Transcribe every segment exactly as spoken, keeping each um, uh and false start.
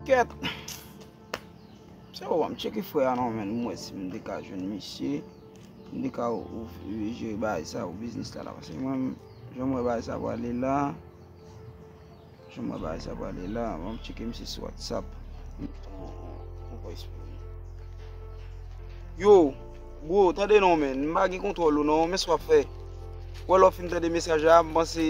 Kèt. Se ou, m tcheke frè a non, men m wè si m te ka jwenn misye. M te ka ou, ou jere bagay sa, ou biznis la la. Paske mwen, jan m wè bagay sa prale la, jan m wè bagay sa prale la, ban m tcheke misye sou WhatsApp. Yo, bro, tande non, men. M pa gen kontwòl ou non, men sa w ap fè. Wè lè w fin tande mesaj la, m panse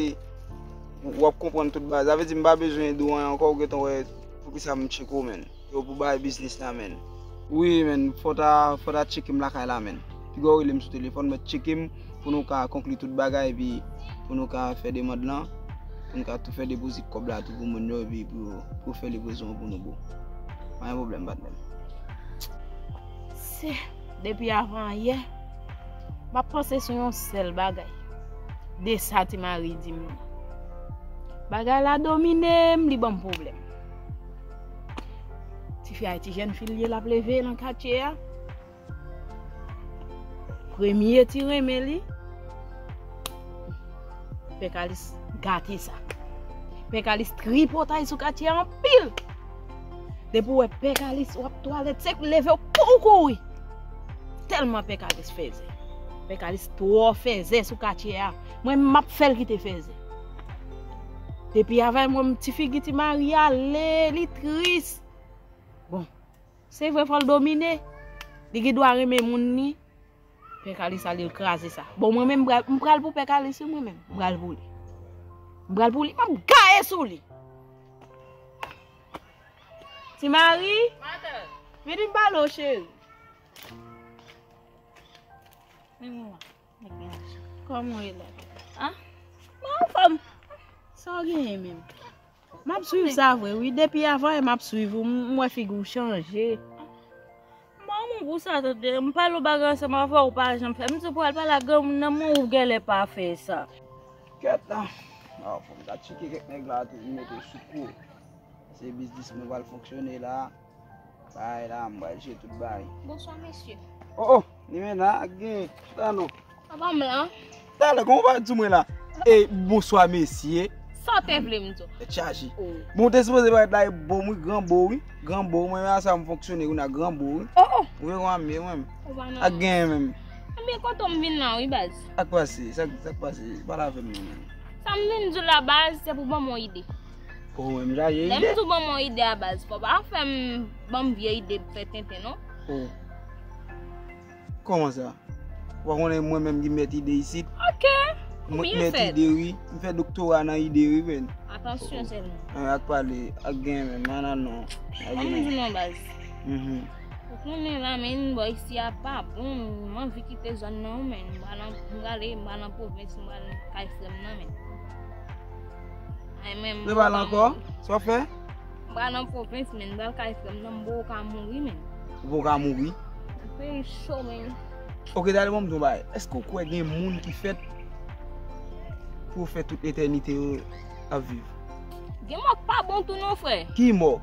w ap konprann tout bagay. Sa vle di m pa bezwen di w anyen ankò, ou gentan wè poukisa m tcheke w, men. Yo, pou bagay biznis la, men. Wi, men, fò w ta, fò w ta tcheke m lakay la, men. Piga w rele m sou telefòn, men tcheke m pou nou ka konkli tout bagay, epi pou nou ka fè demann lan, pou nou ka tou fè depozit kòb la tou pou moun yo, epi pou, pou fè livwezon an pou nou, bro. Pa gen pwoblèm, patnè m. Se depi avan yè, m ap panse sou yon sèl bagay. De sa Ti Mari di m nan. Bagay la domine m, li ban m pwoblèm. Tifi a, ti jèn fi l ye, l ap leve nan katye a. Premye ti renmen li, Pè Kalis gate sa. Pè Kalis tripotay sou katye a anpil. Depi w wè Pè Kalis w ap twalèt, se leve w pou w kouri. Tèlman Pè Kalis fèzè. Pè Kalis twò fèzè sou katye a. Mwen, m ap fè l kite fèzè. Depi avè mwen, ti figi Ti Mari ale, li tris. Bon, se vre, fò l domine. Li gen dwa renmen moun li. Pè Kalis ale, l kraze sa. Bon, mwen menm, m pral, m pral pou Pè Kalis, wi, mwen menm. M pral pou li. M pral pou li, m ap gaye sou li. Ti Mari, vini m pale w, cheri. Kòman w ye la? Ah, mwen anfòm. Sa w genyen menm? M ap swiv sa vre, wi. Depi avan yè m ap swiv ou, m wè figi w chanje. Mwen, moun pou sa, tande. M pale w bagay ansanm avè w, ou pa janm fè. M di w pou al pale ak granmoun nan, men ou genlè pa fè sa. Kèt la. Ah, fò m ta tcheke kèk nèg la tou, m mete sou kou. Se biznis mwen pral fonksyone la. Bagay la, m pral jere tout bagay. Bonswa, mesye. Oh, oh, Limena, ak gen, chita non. Apa m la? Talè, kòman w pa di mwen la? E, bonswa, mesye. Sa w te vle m di w? Tèt chaje. Oh. Bon, w te sipoze parèt la, e bo m, wi, gran bo, wi. Gran bo, mwen, a sa m fonksyone, wi, nan gran bo, wi. Oh, oh. Ou wè kòman m ye, mwen. Ou pa nan. Ak gen menm. Ebyen, kote m vin la, wi, baz. Sa k pase? Sa, sa k pase? Pale avè m, non, menm. Sa m vin di w la, baz, se pou ban m yon ide. Oh, mwen, m chaje ide. Lè m di w ban m yon ide a, baz, fò pa fè m ban m vye ide pou fè tenten, non. Oh. Kòman sa? Ou pa konnen mwen menm ki mèt ide isit? Ok. Mwen mèt ide, wi. M fè doktora nan ide, wi, men. Atansyon sèlman. An, ak pale, ak gen menm, nan, nan, non. Ak gen menm. Ban m di non, baz. Mhm. Ou konnen la, men, bò isi a pa bon. M anvi kite zòn nan, men. M pral an, m prale, m pral an pwovens, m pral kay frè m nan, men. Ay, men, m pral ankò? Sa w fè? M pral nan pwovens, men, m pral kay frè m nan, m poko ka mouri, men. Ou poko ka mouri? Peyi cho, men. Ok, talè, ban m di w yon bagay. Èske w kwè gen moun ki fèt pou yo fè tout etènite yo ap viv? Gen mò k pa bon tou non, frè. Ki mò?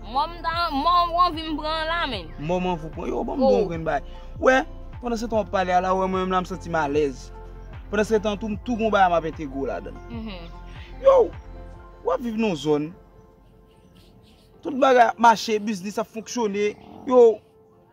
Mò m ta, mò w anvi m pran la, men. Mò m anvi w pran. Yo, ban m di w yon grenn bagay. Wè, pandan se tan w ap pale a la, wè, mwen menm la, m santi m alèz. Pandan se tan, tou, m tou gon bagay m ap entegre w ladan l. Mhm. Yo, w ap viv nan yon zòn. Tout bagay ap mache, biznis ap fonksyone. Yo,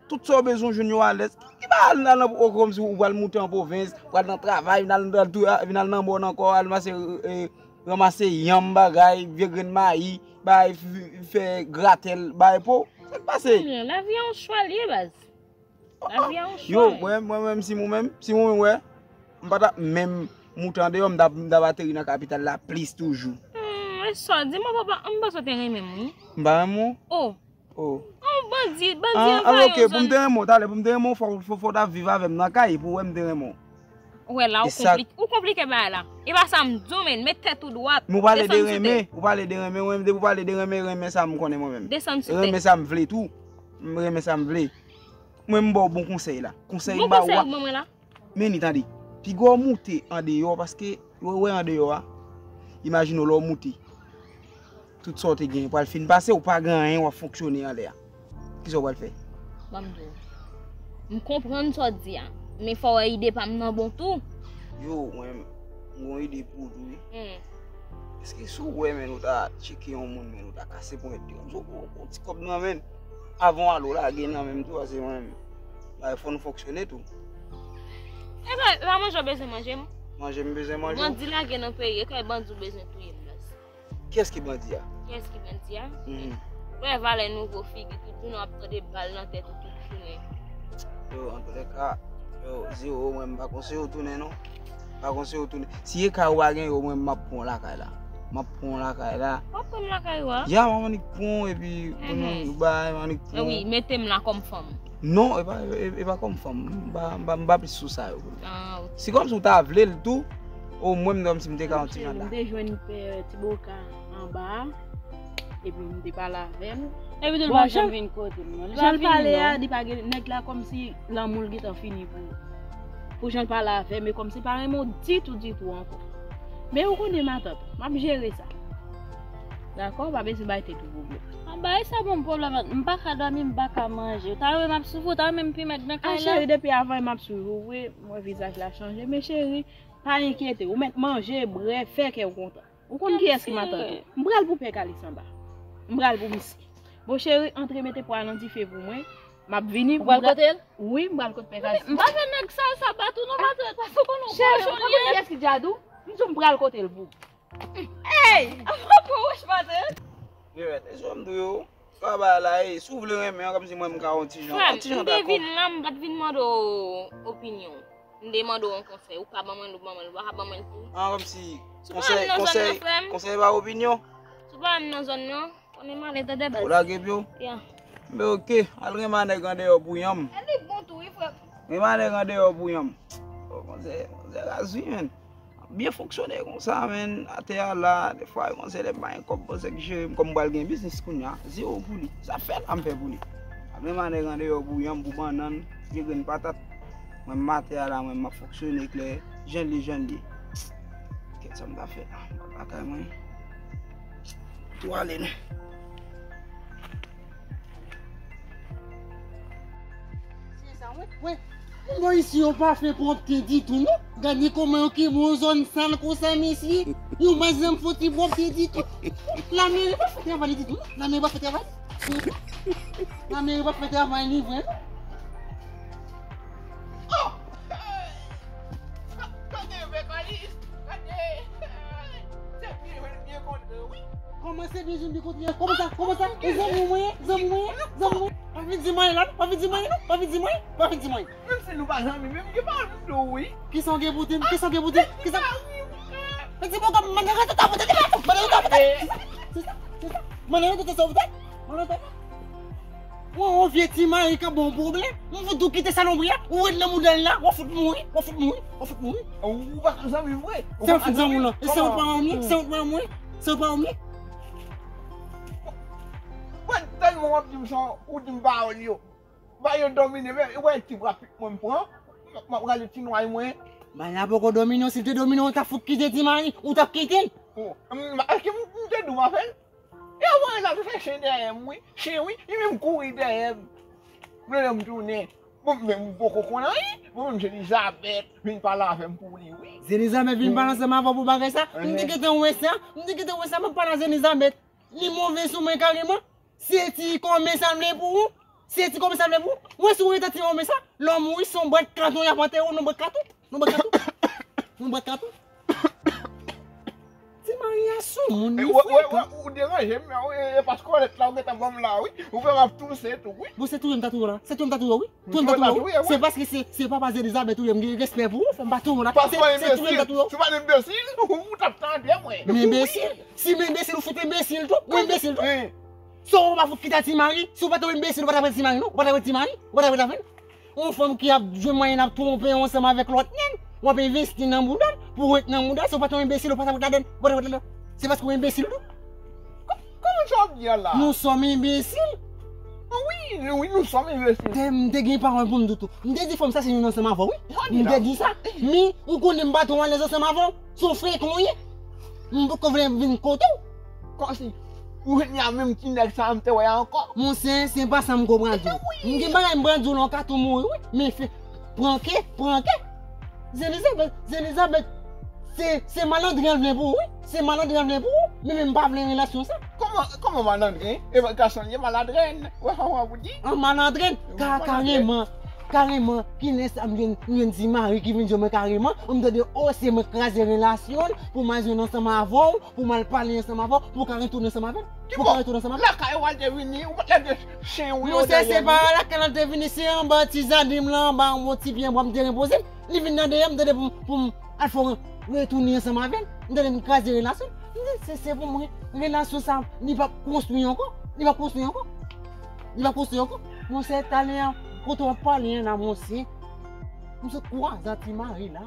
tout sa w bezwen w jwenn yo alèz. Ki pa al, al nan, o, kòmsi ou pral moute an pwovens, pral nan travay, vin al, al tou, vin al nan mòn ankò, al mase, e, ranmase yanm, bagay, vye grenn mayi, bay, f-, fè gratèl, bay po. Sa k pase? Non, lavi a yon chwa l ye, baz. Lavi a yon chwa. Yo, mwen, mwen menm, si mwen menm, si mwen menm, wè, m pa t ap menm moute andeyò, m t ap, m t ap ateri nan kapital la plis toujou. Hmm, e sa, di mwen, papa, m panse w te renmen m, wi. M pa renmen w? Oh. Oh. Oh, bandi, bandi anvayi yon zòn. Ah, ok, pou m te renmen w, talè, pou m te renmen w, fò, fò, fò w t ap viv avè m nan kay pou w wè m te renmen w. Ou wè la, ou konplike, ou konplike bagay la. E pa sa m di w, men, met tèt ou dwat. Men ou pale de renmen, ou pale de renmen, mwen, depi ou pale de renmen, renmen sa m konnen mwen menm. Desann sou tè. Renmen sa m vle tou. M renmen sa m vle. Mwen, m ba w bon konsèy la. Konsèy m ba w a. Bon konsèy ou ban mwen la? Men ni, tande. Piga w moute andeyò, paske, ou wè andeyò a. Imajine w lè w moute. Tout sa w te gen pral fin pase, ou pa gen anyen, w ap fonksyone anlè a. Kisa w pral fè? Ban m di w. M konprann sa w di a. Men fò w wè ide pa m nan bon tou. Yo, mwen, m gon ide pou ou tou, wi. Hmm. Èske si w wè, menn, ou ta tcheke yon moun, menn, ou ta kase ponyèt li, kòmsi w pran yon ti kòb nan men l, avan w ale w lage nan men m tou, paske mwen menm, bagay fò nou fonksyone tou. E kay, pa manje w bezwen manje m? Manje m bezwen manje w? Bandi lage nan peyi, e kay bandi w bezwen touye m, baz. Kiyès ki bandi a? Kiyès ki bandi a? Mhm. Wè valè nouvo figi, tout jounen w ap tande bal nan tèt ou tout jounen. Yo, antoulèka, yo, zewo, mwen m pa konseye w tounen non. M pa konseye w tounen. Si e kay ou pa gen yo, mwen m ap pran w lakay la. M ap pran w lakay la. W ap pran m lakay ou a? Ya, m annik pran w epi pou nou bay, m annik pran w. Wi, mete m la kòm fanm. Non, e pa, e, e pa kòm fanm. M pa, m pa, m pa plis sou sa yo. Ah, ok. Si kòmsi w ta vle l tou, omwen m kòmsi m te ka yon ti jan da. M te jwenn pè Tiboka anba a, epi m te pale avè l. Epi tou l pa janm vin kote m non. Li pa vini non. Jan l pale a, li pa gen, nèg la kòmsi lanmou l gentan fini pou li. Pou jan l pale avè m, e kòmsi l pa renmen w ditou, ditou ankò. Men ou konnen matant, m ap jere sa. Dakò, pa bezwen bay tèt ou pwoblèm. An bay sa ban m pwoblèm, m pa ka dòmi, m pa ka manje. Ou ta wè m ap swiv ou, ou ta wè m pi mèg nan kay la. Ah, cheri, depi avan m ap swiv ou vre, m wè vizaj la chanje. Men cheri, pa enkyete w, ou mèt manje, bwè, fè kè w kontan. Ou konn kiyès ki matant ou? M pral pou pè Kalis anba. M pral pou misye. Bon, cheri, antre mete pwa nan dife pou mwen. M ap vini. Ou pral kote l? Wi, m pral kote pè Kalis. M pa fè nèg sa, sa bat ou non, matant. Paske ou konnen ou kochon li ye. Cheri, ou konn kiyès ki djad ou? M di w m pral kote l pou ou. Ey! Apa pou wòch maten? Yo, e sa m di w yo. Sa bagay la, e, si w vle renmen an, kòmsi mwen m ka yon ti jan, yon ti jan dakò. Frè m, m te vin la, m pa t vin mande w opinyon. M te mande w yon konsèy. Ou ka ban mwen l, ou ban mwen l, ou pa ka ban mwen l tou. An, kòmsi konsèy, konsèy, konsèy pa opinyon. Si w pa menm nan zòn nan, konnen m ale tande baz. Ou lage pye w? Ya. Men oke, al renmen nèg andeyò pou yanm. E li bon tou, wi, frè m. Renmen nèg andeyò pou yanm. Bon, konsèy, konsèy raz wi, menn. Byen fonksyone konsa, menn. Atè a la, defwa, konsèy lè m pa gen kòb, panse k jere m, kòm m pral gen biznis kounye a, zewo pou li. Sa fè la m fè pou li. Ap menm ane randevou pou yanm, pou bannann, gen grenn patat. Mwen m atè a la, mwen m ap fonksyone klè, jan l ye, jan l ye. Kèt sa m ta fè la, m pa lakay mwen. Tou ale non. Wè, moun bò isi yo pa fè pwòpte ditou non. Gade kòman yo kenbe yon zòn sal konsa, mesye. Yon baz nan fouti pwòpte ditou. Lameri pa fè travay li ditou non. Lameri pa fè travay. Lameri pa fè travay li vre non. Oh! Gade, gade, gade. Se byen, byen kontre, wi. Kòman se byen jwenn de kote? Kòman sa? Kòman sa? E zanmi mwen, zanmi mwen, zanmi mwen. Pa vin di mwen la, pa vin di mwen non, pa vin di mwen, pa vin di mwen. Menm si nou pa zanmi, menm gen pa vin do wi. Kisa w gen pou di m? Kisa w gen pou di m? Kisa? E di bon kòm mwen gen tout apote di mwen, mwen gen tout apote. Se sa, se sa. Mwen gen tout sa ou fè. Mwen gen tout. Ou yon vye ti mari k ap ba w pwoblèm. M fout ou kite salopri a. Ou ret nan mouda l la. W ap fout mouri. W ap fout mouri. W ap fout mouri. Ou pa ka zanmi m vre. Se yon fout zanmi w lan. E se yon pa yon mye. Se yon pa yon mye. Se yon pa yon mye. Mwen tèlman w ap di m sa, ou di m pawòl yo. Ba yo domine, men, ou wè ti bra pit mwen m pran. M ap rale ti nway mwen. Ba la poko domine w. Si l te domine w, ou t ap fout kite ti mari. Ou t ap kite l. Èske m te di w m ap fè l? E w wè la, se chen dèyè m, wi. Chen, wi. Li menm kouri dèyè m. Mwen menm tounen. Bon, men m poko konn anyen. Bon, menm Zelizabèt vin pale avè m pou li, wi. Zelizabèt vin pale ansanm avè w pou bagay sa? M te gentan wè sa. M te gentan wè sa, m ap pale a Zelizabèt. Li move sou mwen kareman. Se ti kòmè sa l vle pou ou. Se ti kòmè sa l vle pou ou. Ou wè si w rete ti kòmè sa, lè w mouri, se yon bwat katon y ap antere w, nan bwat katon. Nan bwat katon. Nan bwat katon. Ti mari a sou moun, li frekan. Ou deranje m, e paske w lèt la, ou gentan ban m la, wi. Ou fè m ap touse tou, wi. Bon, se touye m ta touye w la. Se touye m ta touye w, wi. Touye m ta touye w, wi. Se paske se, se papa Zelizabèt ou ye, m gen respè pou ou, fò m pa touye w la. Se, se touye m ta touye w. Si w pa t enbesil, ou t ap tande mwen. M enbesil? Si m enbesil, ou fout enbesil tou. Ou enbesil tou. Sa w pa fout kite ti mari, si w pa t yon enbesil, ou pa t ap ret ti mari non, ou pa t ap ret ti mari, ou pa t ap ret avè l. Yon fanm ki ap jwenn mwayen ap twonpe ansanm avèk lòt nèg, w ap envesti nan bouda l, pou w ret nan bouda l, si w pa t yon enbesil, ou pa t ap ret ladan l, ou pa t ap ret ladan l. Se paske w enbesil tou. Kò-, kòman sa w ap di a la? Nous sommes imbéciles. Wi, wi, nous sommes imbéciles. Te, m te gen pawòl pou m di w tou. M te di fò m sasinen ansanm avè w, wi. M te di sa. Men, ou konnen m pa twò alèz ansanm avè w. Se yon frekan w ye. M poko vle vin kote w. Kòmsi, ou vin a menm ti nèg sa a m te wè a ankò. Monchè, se pa sa m konprann tou. M gen bagay m pral di w la, w ka tou mouri, wi. Men fè, pran kè, pran kè. Zelizabèt, Zelizabèt. Se, se malandren l vle pou ou, wi. Se malandren l vle pou ou. Men, men m pa vle relasyon sa. Kòman, kòman malandren? E gason li ye malandren. Wè, wè, wè, ou di? An malandren, ka, kareman, kareman, kilès m jwenn, m jwenn Ti Mari ki vin di mwen kareman, m tande, o, se mwen k kraze relasyon l, pou m al jwenn ansanm avè w, pou m al pale ansanm avè w, pou w ka retounen ansanm avè l. Pou w ka retounen ansanm avè l. Lakay ou al te vini, ou pa t lage chen ou yo dèyè li. Monchè, se pa lakay lan te vini, se anba ti zaden m lan, anba yon ti pye bwa m te repoze m. Li vin nan dèyè m, tande, pou m, pou m al fè yon retounen ansanm avè l. M tande m kraze relasyon l. M di, se, se pou mwen, relasyon sa, li p ap konstwi ankò. Li p ap konstwi ankò. Li p ap konstwi ankò. Monchè, talè a, kote w ap pale a la, monchè. M sot kwaze a Ti Mari la.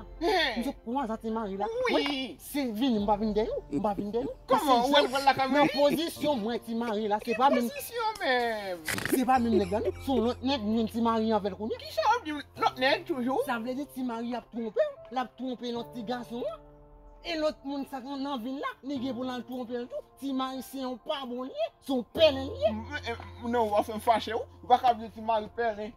M sot kwaze a Ti Mari la. Wi. Se vini, m pa vin dèyè w. M pa vin dèyè w. Kòman? Ou wè l pral lakay mwen? Nan pozisyon mwen, Ti Mari la, se pa menm. Pozisyon menm. Se pa menm nèg la, non. Se yon lòt nèg, m jwenn Ti Mari avè l kounye a. Kisa w ap di m? Lòt nèg toujou? Sa vle di Ti Mari ap twonpe w, l ap twonpe lòt ti gason an. E lòt moun sa k nan vil la, li gen pou l al twonpe l tou. Ti Mari se yon pa bon li ye, se yon pèlen li ye. M, m, m, non, w ap fè m fache, wi. Ou pa ka di Ti Mari pèlen.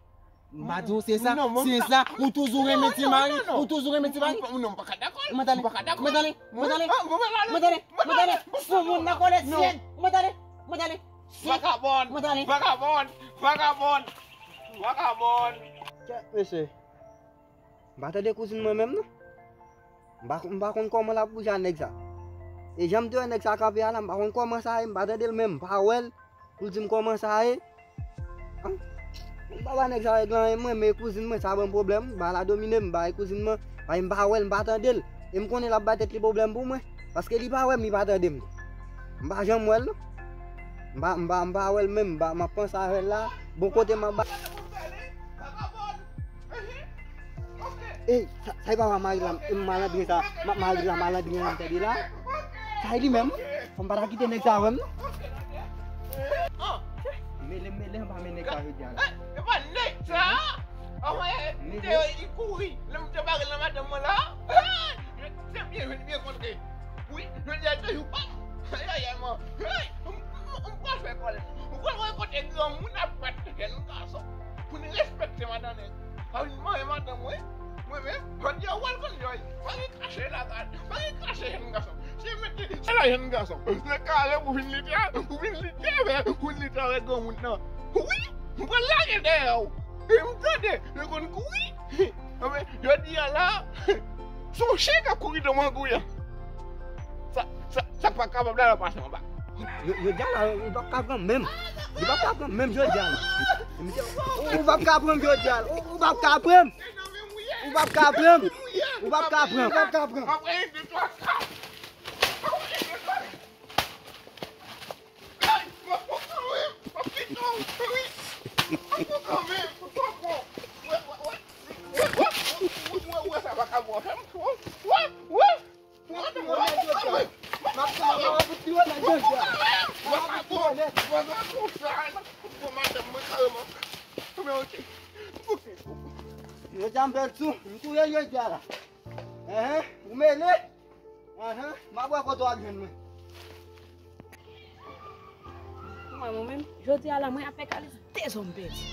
M pa di w se sa, se sa, ou toujou renmen Ti Mari, ou toujou renmen Ti Mari. Non, m pa ka dakò. Mwen tande, mwen tande, mwen tande, mwen tande, mwen tande, sou moun nan kòlè syèl, mwen tande, mwen tande. Vagabon, vagabon, vagabon, vagabon. Kèt, mesye. M pa tande kouzin mwen menm, non. M pa, m pa konn kòman l ap bouje a nèg sa. E jan m te wè nèg sa kanpe a la, m pa konn kòman sa ye, m pa tande l menm, m pa wè l pou l di m kòman sa ye. An? M pa ba nèg sa règ lan, e mwen, men kouzin mwen, sa ban m pwoblèm, ba la domine m, ba e kouzin mwen, ba m pa wè l, m pa tande l. E m konnen l ap bay tèt li pwoblèm pou mwen, paske li pa wè m, li pa tande m. M pa janm wè l, non. M pa, m pa, m pa wè l menm, m pa, m ap panse avè l la. Bon, kote m ap ba. Ey, sa, sa e papa Marie la, e malandren sa, ma, Marie la, malandren an, tande la. Sa e li menm, wi. Fò m pa ta kite nèg sa wè m, non. Mele, mele, anba men nèg sa jodi a la. E pa nèg sa. Anmwey, li te, li kouri. Lè m te bare nan madanm mwen la. Se byen, jwenn byen kontre. Wi, jodi a se jou pa m. Ayayay, man. Hey, m, m, m pral fè kòlè. M pral wè kote granmoun ap bat jèn gason. Pou n respekte madanm nèg. Pa vin manyen madanm mwen. Mwen menm, jodi a w al konn jòj. Pa gen kache lakay. Pa gen kache jèn gason. Se mete, se la jèn gason. Se kare pou vin lite, pou vin lite avè, pou vin lite avè granmoun nan. Wi, m pral lage dèyè w. E m tande, yo konn kouri. Anben, jodi a la, se yon chen k ap kouri nan mangouy an. Sa, sa, sa k pa kapab la, l ap pase anba. Yo, yo di a la, ou p ap ka pran menm. Ou p ap ka pran menm jodi a la. Ou, ou p ap ka pran jodi a la. Ou, ou p ap ka pran. Ou p ap ka pran. Ou p ap ka pran. Ou p ap ka pran. Yo di a m pèdi tou, m touye yo di a la. Enhen, ou mele? Enhen, m ap wè kote w ap jwenn mwen. Mwen, mwen menm, jodi a la, mwen ap fè kalis de zòm pèdi.